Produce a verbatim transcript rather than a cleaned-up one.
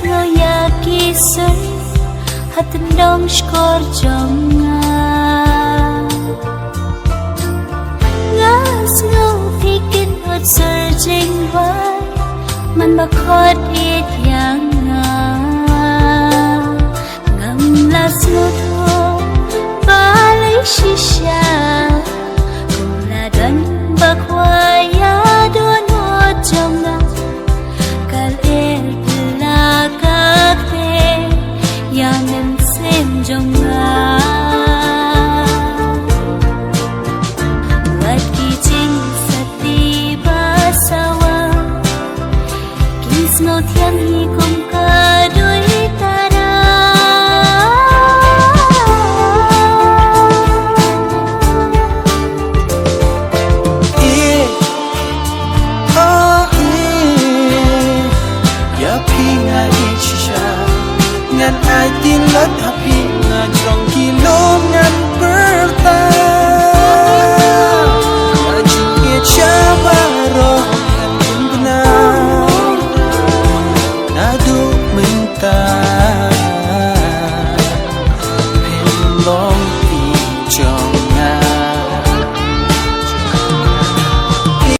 Nga ïa ki sur ha tyndong shkor jong nga. Nga sngew phi kynnoh sur jingwai man ba khot ïa nga. Ngam lah sngewthuh balei shisha kum la don ba khwai ïa dohnud jong nga. Ka lyer pla ka ktheh ïa mynsiem jong nga. Wat ki jingsati ba sawa ki sngewthiang hi kum ka doi tara. Eh, oh, eh. Ïa phi nga ïeit shisha. Ngan aiti lut ha phi, nga jrong ki lum ngan